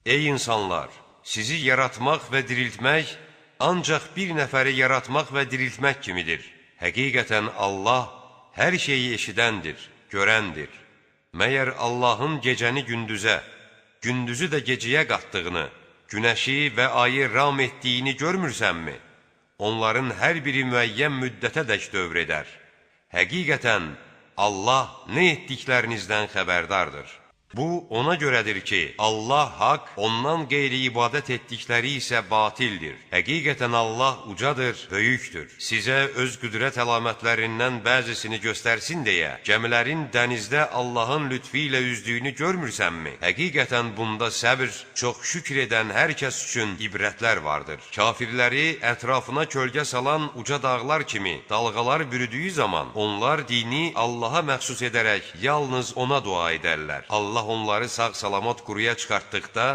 Ey insanlar! Sizi yaratmaq və diriltmək ancaq bir nəfəri yaratmaq və diriltmək kimidir. Həqiqətən Allah hər şeyi eşidəndir, görəndir. Məyər Allahın gecəni gündüzə, gündüzü də gecəyə qatdığını, günəşi və ayı ram etdiyini görmürsənmi? Onların hər biri müəyyən müddətədək dövr edər. Həqiqətən Allah nə etdiklərinizdən xəbərdardır. Bu ona görədir ki, Allah haqq, ondan qeyri ibadət etdikləri isə batildir. Həqiqətən Allah ucadır, böyükdür. Sizə öz qüdrət əlamətlərindən bəzisini göstərsin deyə, gəmilərin dənizdə Allahın lütfi ilə üzdüyünü görmürsənmi? Həqiqətən bunda səbr, çox şükr edən hər kəs üçün ibrətlər vardır. Kafirləri ətrafına kölgə salan uca dağlar kimi dalğalar bürüdüyü zaman onlar dini Allaha məxsus edərək yalnız ona dua edərlər. Allah onları sağ-salamat quruya çıxartdıqda,